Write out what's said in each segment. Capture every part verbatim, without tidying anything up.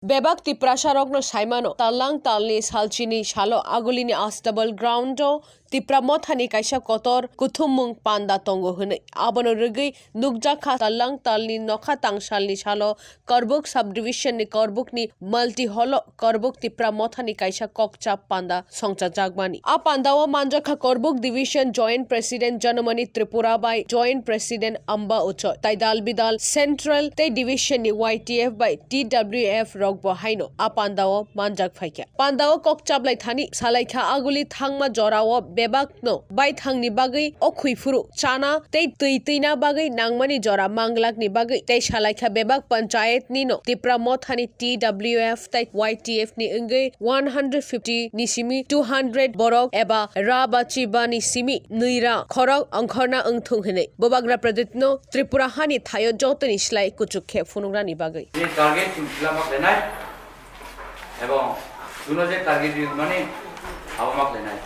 Bebak Tiprasarokno saimano, tallang talni salchini salo agulini Astabal ground-o Tipra Mothani kaisa kotor kuthumung panda tongo hwnwi. Abono rwgwi nukjakha tallang talni nokha tangsalni salo Korbuk subdivision-ni Korbukni Multi Hall-o Korbuk Tipra Mothani kaisa kokchap panda songchajakmani. A pandao manjakha Korbuk Division Joint President Janamani Tripura bai Joint President Amba Uchoi, tai dal bidal Central tei Division ni Y T F bai T W F rok bo haino a pandao manjak phaikha. Pandao kok chaplai thani salaikha aguli thangma jorao bebakno baithangni bagwi o khuiphuru chana tei twi twina bagwi nangmani jora manglakni bagwi tei salaikha bebak panchayat nino Tipra Mothani T W F tei Y T F ni wngwi one hundred fifty ni simi two hundred borok eba ra ba chiba ni simi nwi ra khorok ongkhorna wngthung hinwi Bubagra Pradyut no Tripura hani thaio jotoni slai kuchuk khe phunugrani bagwi. Ni target chwng khila ma khlainai ebong chuno je target ri mani abo ma khlainai.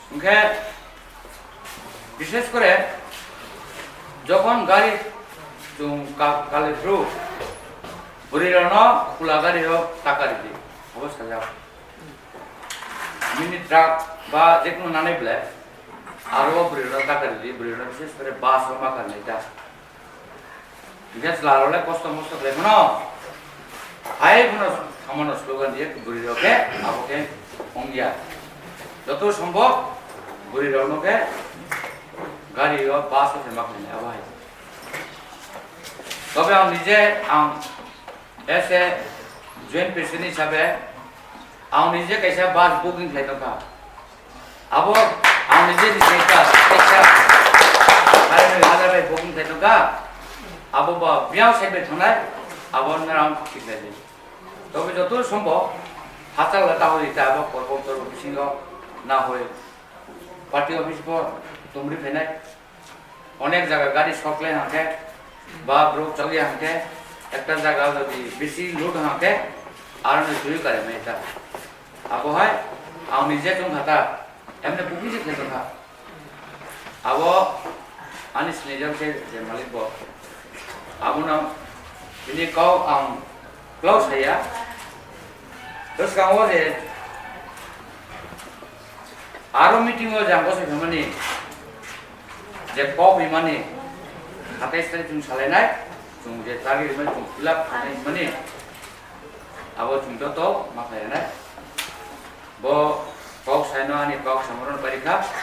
Hwnkhe, bishes kore jokhon gari chwng ka-, kale phuru bwrwirokno khula gari o taka ridi, abo sajak. Mini truck ba jekunu nanai ble aro o bwrwirokno taka ridi, bwrwirokno bishes kore bus o ma kar nai ta. Hingke chwla rok le kosto mosto khlai phano, hai phano samano slogan diye bwrwi rok khe abo khe ongya. Joto sombok bwrwi rok no khe gari o bus o khe ma khlai abo hai. Tobe ang nije ang as a joint president hisabe ang nije kaisa bus booking khlai tongkha. Abo ang nije ni kaisa kaisa hari ni hajar bai booking khlai tongkha. Abo ba biyang side bai thangnai, abo nang thik nai di. Tobe joto sombo hachal la tahoi ta abo korkon tor bisingo na hoi party office bo tumri phainai. Onek jaga gari short lai hangke, ba bwrok chali hangke, ekta jaga jodi bisi load hangke, aro ni twi kare mai ta. Abo hai, ang nije tong kha ta, emne booking se khe tong kha. Abo ani snijak se je malik bo. Abono bini kau ang klau saya. Bwskango je aro meeting o jang bwsai phaimani je kok rimani hatai sai chwng salainai, chwng je target rimani chwng fill up khainai himani abo chwng joto ma khlainai. Bo kok saino ani kok samoro bari kha.